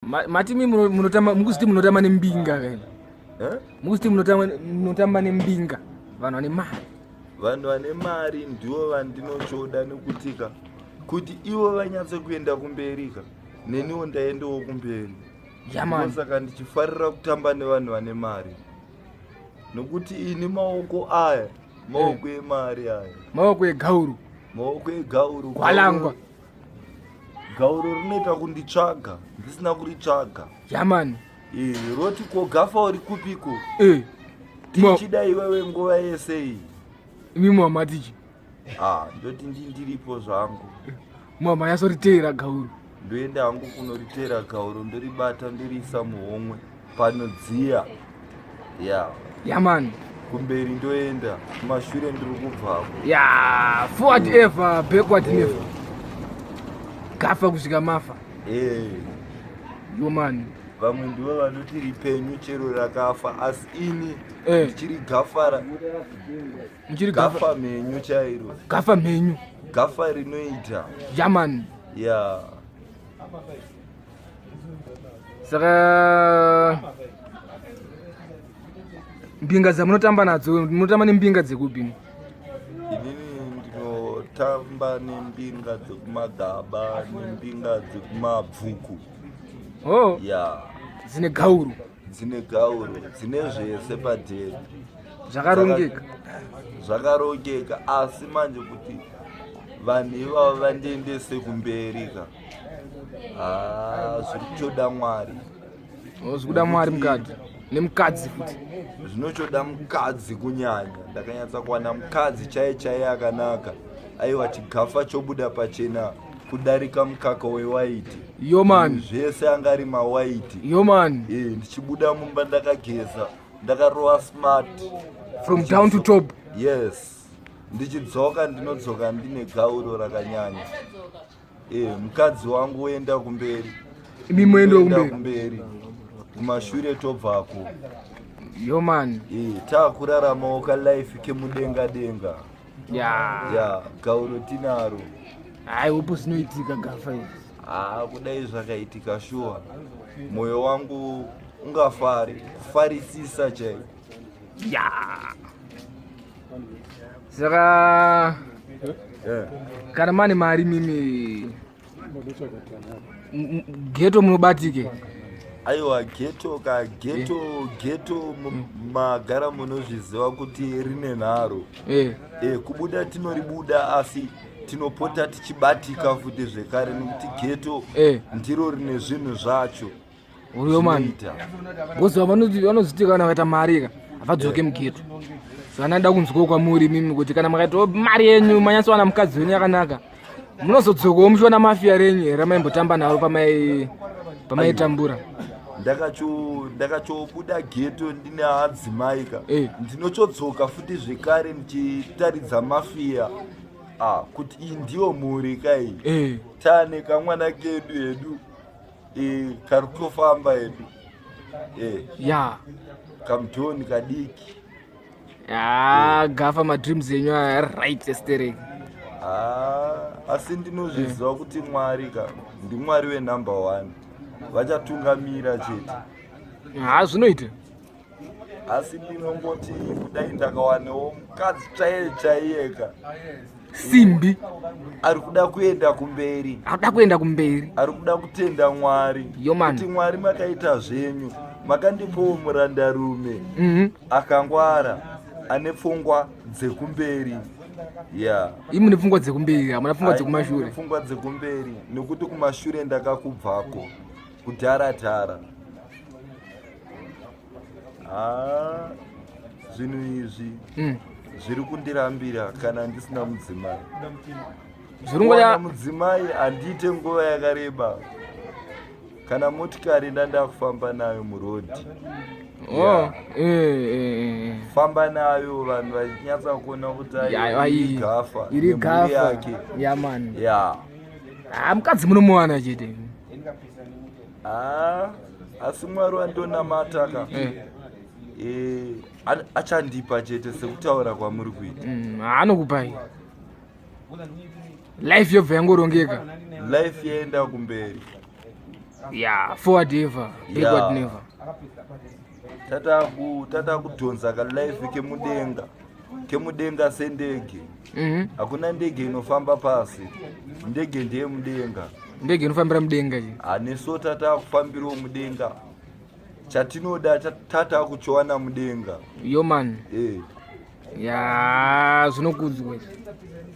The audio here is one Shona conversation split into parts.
Mati mi munotamba, mukuziti munotamba nembinga kaini? Eh? Mukuziti munotamba nembinga, vanhu vane mari. Vanhu vane mari ndivo vandinochoda, nekutika kuti ivo vanyatse kuenda kumberi ka, neniwo ndaendewo kumberi. Yamani. Saka ndichifarira kutamba nevanhu vane mari, nokuti ini maoko aya maoko emari aya. Maoko egauru. Maoko egauru. Gwalangwa. Gauro rinoita kunditsvaga ndisina kuritsvaga. Yamani. Roti, "Ko Gafa uri kupiko?" "Tichida iwewe nguva yese iyi." Imi muhamatichi? Ah, ndoti ndiripo zvangu. Muhama yasoriteera gauru. Ndoenda hangu kunoritera gauro, ndoribata, ndoriisa muhomwe panodziya ya. Yamani. Kumberi ndoenda, kumashure ndiri kubvako. Ya, forward ever, backward never, Gafa kusvika mafa. Yo man. Vamwe ndivo vanoti ripenyu chero rakafa, asi ini ndichiri gafara. Muchiri gafa mhenyu chairo. Gafa mhenyu. Gafa rinoita. Yamani. Ya. Saka mbinga dzamunotamba nadzo, munotamba nembinga dzekupi? Inini ndinotamba nembinga dzekumagaba nembinga dzekumabvuku. Oh. Ya. Dzine gauru. Dzine gauro, dzine zvese padheri. Zvakarongeka. Zvakarongeka, asi manje kuti vanhu ivavo vandiendese kumberi ka, ha, zviri kutoda Mwari. Oh, zvikuda Mwari mukadzi nemukadzi futi. Zvinochoda mukadzi kunyanya. Ndakanyatsa kuwana mukadzi chaiye chaiye akanaka, aiwa, chigafa chobuda pachena kudarika mukaka wewaiti. Yo man. Zvese anga ari mawaiti. Yo man. Ndichibuda mumba ndakageza, ndakarova smart. From down to top. Yes, ndichidzoka ndinodzoka ndine gauro rakanyanya. Mukadzi wangu woenda kumberi. Imi muendewo Ndoenda kumberi. Kumberi, kumashure tobvako. Yo man. Taakuraramawo kalife kemudenga denga. Ya, gauro tinaro. Hai, upo zvinoitika, Gafa izvi. Haa, kudai zvakaitika shuwa, mwoyo wangu ungafari kufarisisa chaiko. Ya, saka kana mane mari mimi, ghetto munobatike? Aiwa, ghetto ka, ghetto, ghetto magara munozviziva kuti rine nharo. Kubuda tinoribuda, asi tinopota tichibatika futi zvekare, nekuti ghetto ndiro rine zvinhu zvacho. Uriyo mani. Zvinoita. Because vanoziti kana vakaita mari ka, havadzoke mughetto. Saka ndada kunzwawo kwamuri mimi kuti kana makaitawo mari yenyu, manyatsowana mukadzi wenyu yakanaka, munozodzokawo muchiona mafia renyu here maimbotamba naro pamaitambura? Ndakachobuda ghetto ndine adzimai ka. Ndinochodzoka futi zvekare ndichitaridza mafia, ah, kuti iyi ndiyo mhuri ka iyi. Taane kamwana kedu hedu, kari kutofamba hedu. Kamudhoni kadiki. Ya, Gafa, madreams enyu aya right estereki. Ah, asi ndinozviziva kuti Mwari ka ndiMwari wenumber one, vachatungamira chete. Ha, zvinoita. Asi ndinongoti kudai ndakawanewo mukadzi chaiye chaiyeka. Simbi. Ari kuda kuenda kumberi. Akuda kuenda kumberi. Ari kuda kutenda Mwari. Yo man. Kuti Mwari makaita zvenyu, makandipowo murandarume akangwara, ane pfungwa dzekumberi, ya. Imi mune pfungwa dzekumberi, hamuna pfungwa dzekumashure? Pfungwa dzekumberi, nekuti kumashure ndakakubvako kudhara dhara. Ah, zvinhu izvi zviri kundirambira kana ndisina mudzimai. Zvirungoda. Kuwana mudzimai handiite nguva yakareba, kana motikari ndandakufamba nayo murodhi. Oh, eh. Famba nayo, vanhu vachinyatsa kuona kuti Ya, aiwa, iri gafa iri nemhuri gafa yake. Ya man. Ya. Ah, mukadzi munomuwana chete. Ah, asi Mwari wandonamata ka, achandipa chete sekutaura kwamuri kuita. Anokupai, life yobva yangorongeka. Life yaenda kumberi. Yeah, forward ever, backward never. Tatakudhonza kalife kemudenga, kemudenga sendege. Hakuna ndege inofamba pasi, ndege ndeyemudenga. Ndege inofambira mudenga chi. Haneso tatakufambirawo mudenga, chatinoda tatakuchiwana mudenga. Yo man. Eh. Ya, zvinokudzwa izvi.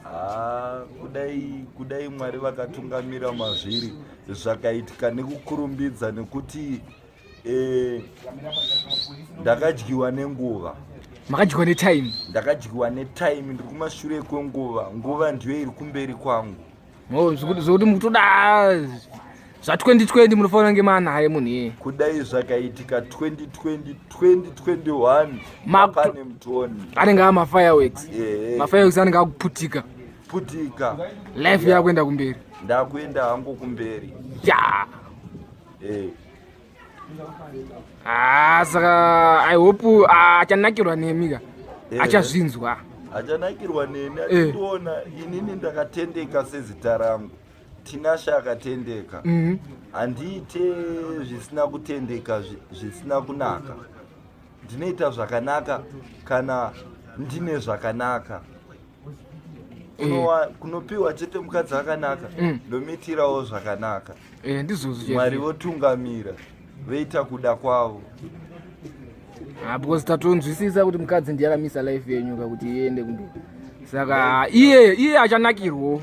Ah, kudai Mwari vakatungamira mazviri, zvakaitika nekukurumbidza, nekuti ndakadyiwa nenguva. Makadyiwa netime. Ndakadyiwa netime, ndiri kumashure kwenguva, nguva ndiyo iri kumberi kwangu. Oh, zvokuti mukutoda zva 2020 munofanira kunge maanaye munhu iyeye. Kudai zvakaitika 2020, 2021, pane mutoni. Anenge amafireworks. Mafireworks anenge akuputika. Putika. Life yakuenda kumberi. Ndakuenda hangu kumberi. Ya. Ah, saka I hope achanakirwa nemi ka. Achazvinzwa. Achanakirwa neni achitoona inini ndakatendeka sezita rangu. Tinashe akatendeka. Handiite zvisina kutendeka, zvisina kunaka. Ndinoita zvakanaka kana ndine zvakanaka. Kunopiwa chete mukadzi akanaka, ndomitirawo zvakanaka. Ndizvozvo. Mwari votungamira, voita kuda kwavo. Because tatonzwisisa kuti mukadzi ndiye akamisa life yenyu kakuti iende kumberi. Saka iye achanakirwawo,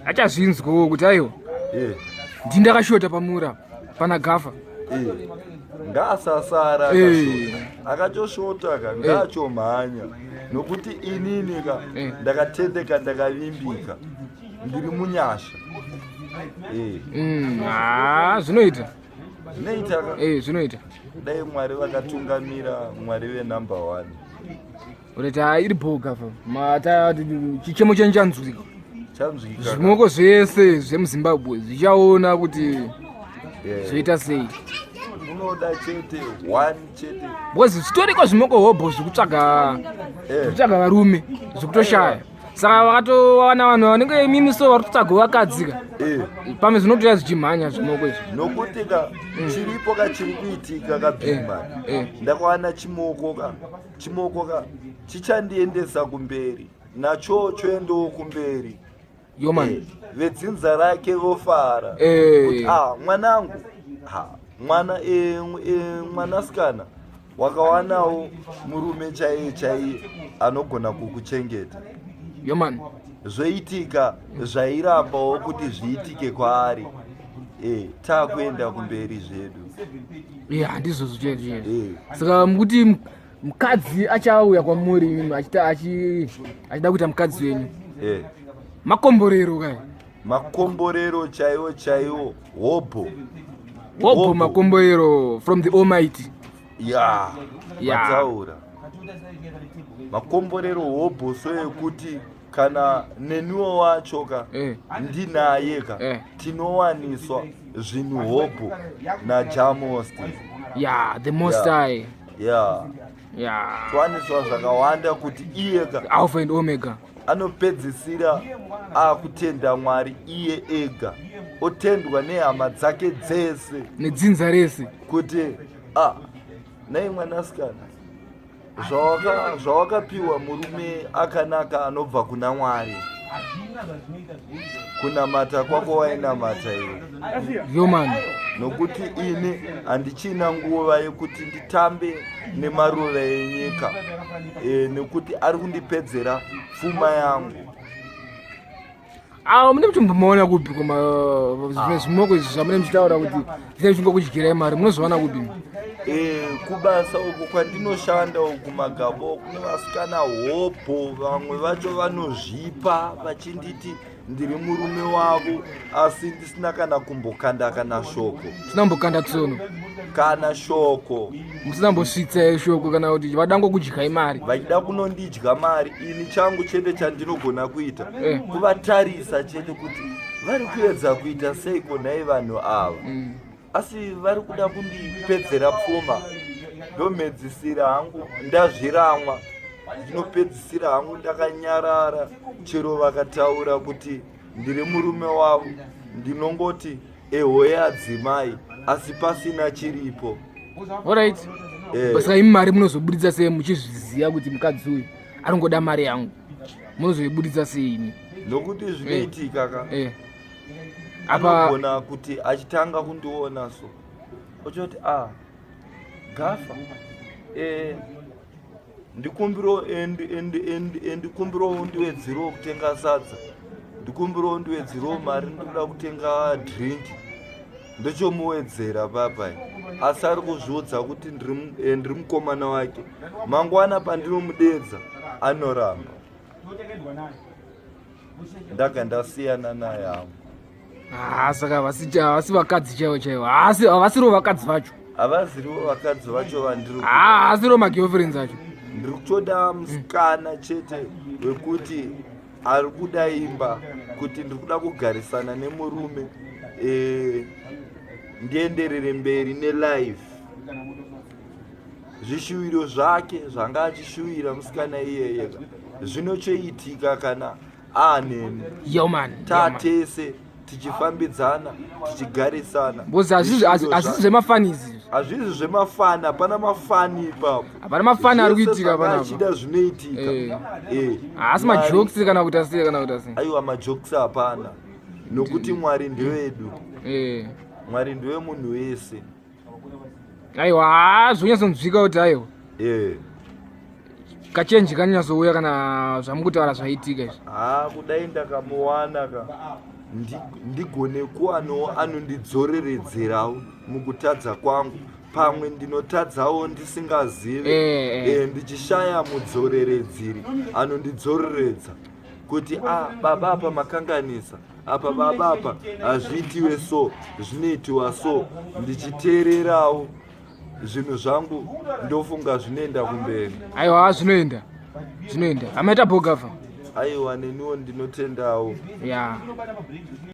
achazvinzwawo kuti aiwa, ndini ndakashota pamura pana Gafa. Ngaasasara akashota. Akatoshota ka, ngaachomhanya, nokuti inini ka ndakatendeka, ndakavimbika, ndiri munyasha. Zvinoita. Zvinoita ka. Zvinoita. Dai Mwari vakatungamira, Mwari venumber 1. Ureta iri bho Gafa. Mata chichemo chenyu chanzwika. Chanzwika. Zvimoko zvese zvemuZimbabwe zvichaona kuti zvoita sei. Unoda chete one chete. Because zvitoriko zvimoko hobho zvikutsvaga zvikutsvaga varume zvikutoshaya. Saka vakatowana vanhu vanenge imimi so vari kutsvaga vakadzi ka. Pamwe zvinotoita zvichimhanya zvimoko izvi. Nokuti ka chiripo ka chiri kuitika ka Big Man. Ndakawana chimoko ka. Chimoko ka chichandiendesa kumberi. Nacho choendawo kumberi. Yo man. Vedzinza rake vofara. Kuti, mwanangu. Ha, mwana, mwanasikana wakawanawo murume chaiye chaiye anogona kukuchengeta. Yo man. Zvoitika zvairambawo kuti zviitike kwaari. Takuenda kumberi zvedu. Yeah, ndizvozvo chaizvo chaizvo. Saka mukuti mukadzi achauya kwamuri imimi achida kuita mukadzi wenyu. Makomborero kai. Makomborero chaiwo chaiwo, hobho. Hobho. Hobho. Makomborero from the Almighty. Ya, mataura. Makomborero hobho, so yekuti kana neniwo wacho ka ndinaye ka, tinowaniswa zvinhu hobho naJamost. Yeah, the Most High. Towaniswa zvakawanda kuti iye ka Alpha and Omega. Anopedzisira akutenda Mwari iye ega, otendwa nehama dzake dzese. Nedzinza rese. Kuti nai mwanasikana, zvawakapiwa murume akanaka anobva kuna Mwari, kunamata kwako wainamata iwe. Yo man. Nokuti ini handichina nguva yekuti nditambe nemaruva enyika, nekuti ari kundipedzera pfuma yangu. Awo mune muchimbomaona kupi kuma zvimwe zvimoko izvi zvamune muchitaura kuti zvinenge zvingokudyirai mari, munozowana kupi? Kubasa uku kwandinoshanda uku Magabo, kune vasikana hobho, vamwe vacho vanozvipa vachinditi ndiri murume wavo, asi ndisina kana kumbokanda kana shoko. Musina kumbokanda tsono. Kana shoko. Musina kumbosvitsa shoko kana kuti vadangokudyai mari. Vachida kunondidya mari. Ini changu chete chandinogona kuita kuvatarisa chete kuti vari kuedza kuita seiko nhai vanhu ava, asi vari kuda kundipedzera pfuma. Ndomhedzisira hangu ndazviramwa, ndinopedzisira hangu ndakanyarara. Chero vakataura kuti ndiri murume wavo, ndinongoti ehoye adzimai. Asi pasina chiripo. Alright. Saka imi mari munozoburitsa sei muchizviziva kuti mukadzi uyu anongoda mari yangu? Munozoiburitsa sei imi? Nokuti zvinoitika ka. Apa anogona kuti achitanga kundiona so ochoti, "Ah, Gafa, ndikumbiro ndiwedzerewo kutenga sadza, ndikumbiro ndiwedzerewo mari, ndinoda kutenga drink." Ndochomuwedzera papai, asi ari kuzviudza kuti ndiri mukomana wake. Mangwana pandinomudedza anoramba. Ndaga ndasiyana naye hangu. Ah, saka havasi vakadzi chaivo chaivo, havasirivo vakadzi vacho. Havazirivo vakadzi vacho vandiri. Ah, havasirivo magirlfriends acho. Ndiri kutoda musikana chete wekuti ari kuda imba, kuti ndiri kuda kugarisana nemurume, ndienderere mberi nelife. Zvishuwiro zvake zvanga achishuwira musikana iyeye zvinochoitika kana aneni. Yo man. Tatese tichifambidzana, tichigarisana. Because hazvisi zvemafani izvi. Hazvisi zvemafani, hapana mafani ipapo. Hapana mafani ari kuitika panapa. Achida zvinoitika. Haasi majokes kana kuti asii kana kuti asii. Aiwa, majokes hapana, nokuti Mwari ndewedu. Mwari ndewe munhu wese. Aiwa, haa, zvonyatsonzwika kuti aiwa, kachenji kanyatsouya kana zvamukutaura zvaitika izvi. Ha, kudai ndakamuwana ka, ndigone kuwanawo anondidzoreredzerawo mukutadza kwangu. Pamwe ndinotadzawo ndisingazivi, ndichishaya mudzoreredziri anondidzoreredza kuti, "A ah, baba, apa makanganisa apa, baba, apa hazviitiwe so, zvinoitiwa so." Ndichiteererawo zvinhu zvangu, ndofunga zvinoenda kumberi. Aiwa, zvinoenda, zvinoenda. Amaita bogafa. Aiwa, neniwo ndinotendawo. Ya.